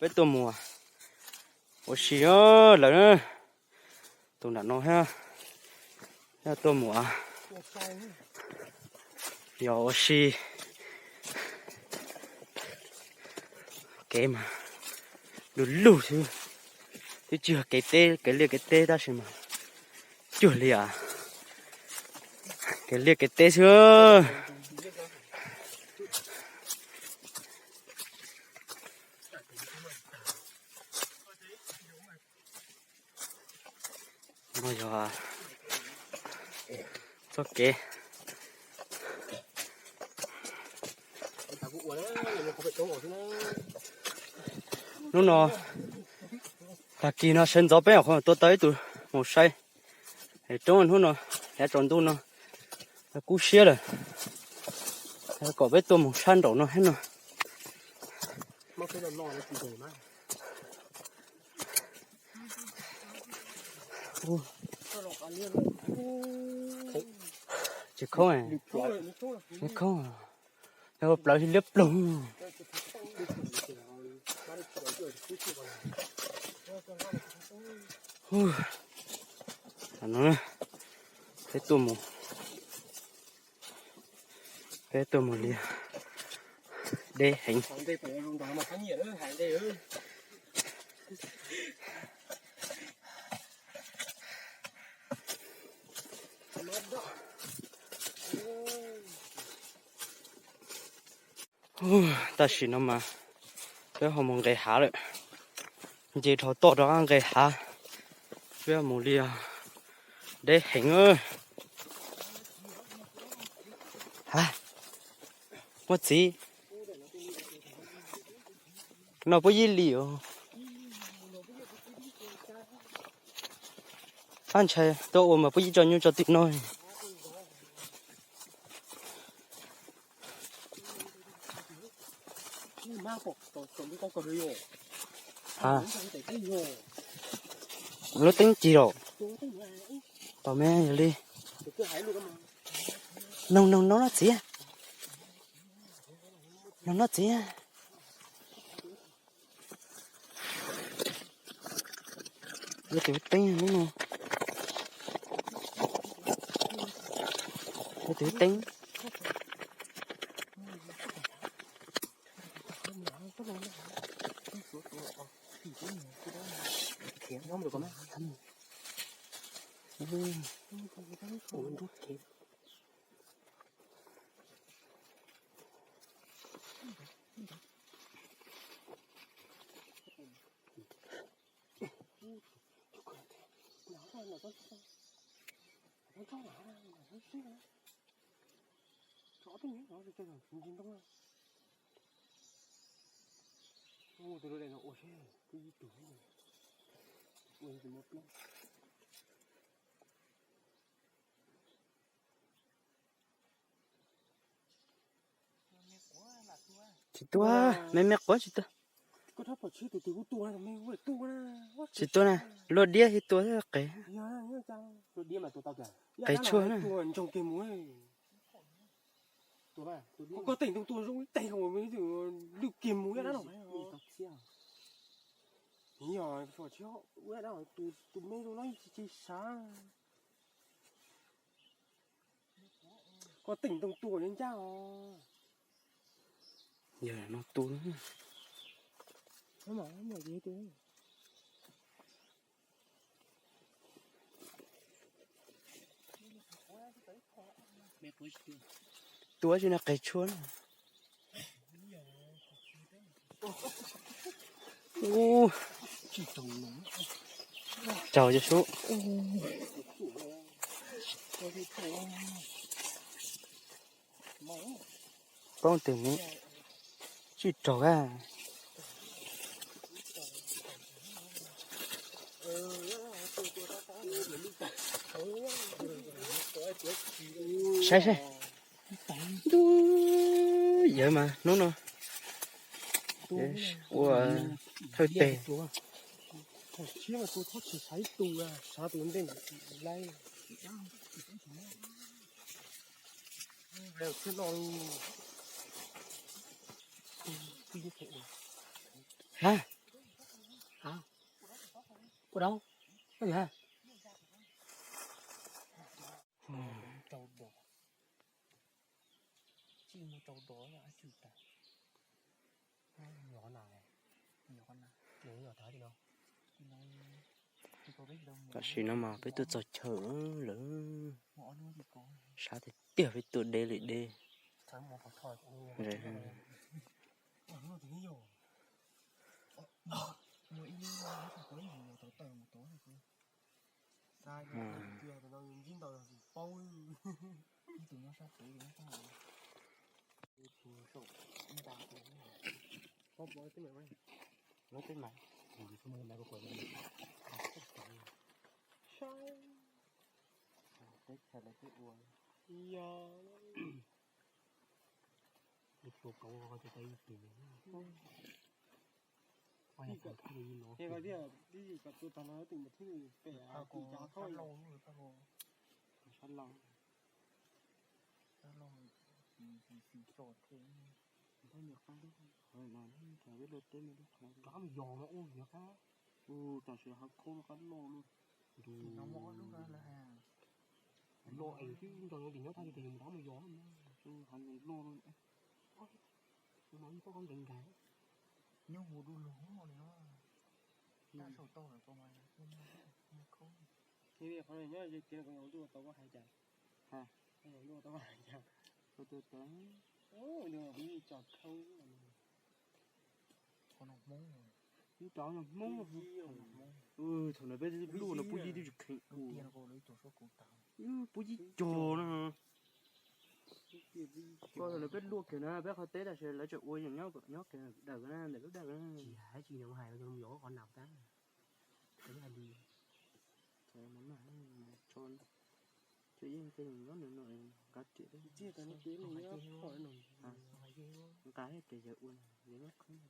Peb tuaj mus ua si lawm. Tus nram no thiab, tuaj mus yog ua si. Kev mas du lug xwb, twb tsis yog kev teb, kev liaj kev teb tab sis mas cuag li kev liaj kev teb xwb. No yog txoj kev. Hnub no, tag kis no sawv ntxov peb nyuam qhuav tua tau ib tug mus sai roob. Hnub no yav tsaus ntuj no kub siab lawm, kom peb tuaj mus sab nraum no thiab no. Tsis khoob, tsis khoob, yog plawv liab ploog. Peb tuaj mus, peb tuaj mus li deb heev. Tam sim no mas peb ho mus nqes hav lawm, nce dhau toj rov qab nqes hav. Peb mus li deb heev. Ha, muaj txiv no puab yib li os. Ab, ntshai tuaj ua mas puab yib tso nyuj tso twm no. Lub teeb cig los, tos me yog li. Noog noog no txiv, noog no txiv. Lub teeb, lub teeb. Tsis tuaj, me me quav tsis tuaj. Tsis tuaj na, luaj diab thiaj tuaj qev, qev tshuaj na. Koj teem ntoo tua ncaj os. Yog no tu. Tua tsis na qe tshuaj na. Ub, tsaug cov sub. Poob tes ne, tswj raug a. Saib saib. Ntuj, yawg mas hnub no ua thawj teg. Ha, Ua dab, tam sim no mas peb tuaj txog chaw lawm, sab tiag tiag peb tuaj de li de. Tam sim hav khoob qab loj, loj es twb nrog nyob tim nyob tag li tes yus mus rov mus yos, hav loj, no ib pob qab nkees nkees. Nyob mus du lug li no, tab sau tau lawm ko mas, nyob qhov nyob ze kev no ko ntuj tau koj hais cas? Ntuj tau koj hais cas? Kuv tso khoob. Ib rau no Hmoob, thaum no peb luaj no pub yib twb tsis kheev ua, pub yib cog no. Thaum no peb luaj kiag na, peb qhov teb tam sim lawv tseem ua yeem nyob kiag dawm na, ntawm lub dawm na. Tsis hais tsis yog hais yog qhov nab tab li. Tso, yeej tej nyob no nqa riam, nqa tias yawg ua, yawg nyob khoob.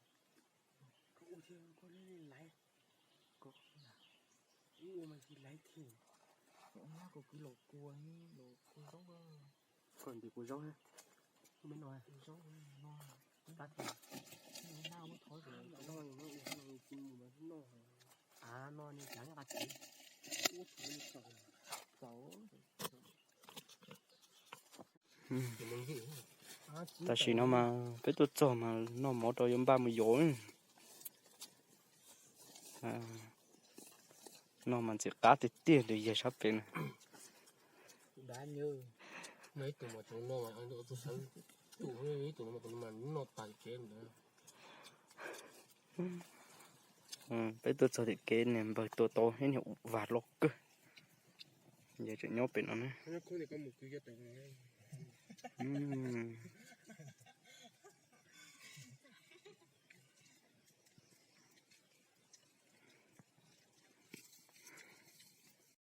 Koj ntim kuv zaub, me no, zaub no, no nqa txiv. Tam sim no mas peb tuaj txog mas noj mov rau yuav npaj mus yos. Noj mas ntxim qab tiag tiag li yawg sab pem na. Peb tuaj txog tim kev niag npawg tua tau ib niag vas loj kawg, yawg tseem nyob pem no na.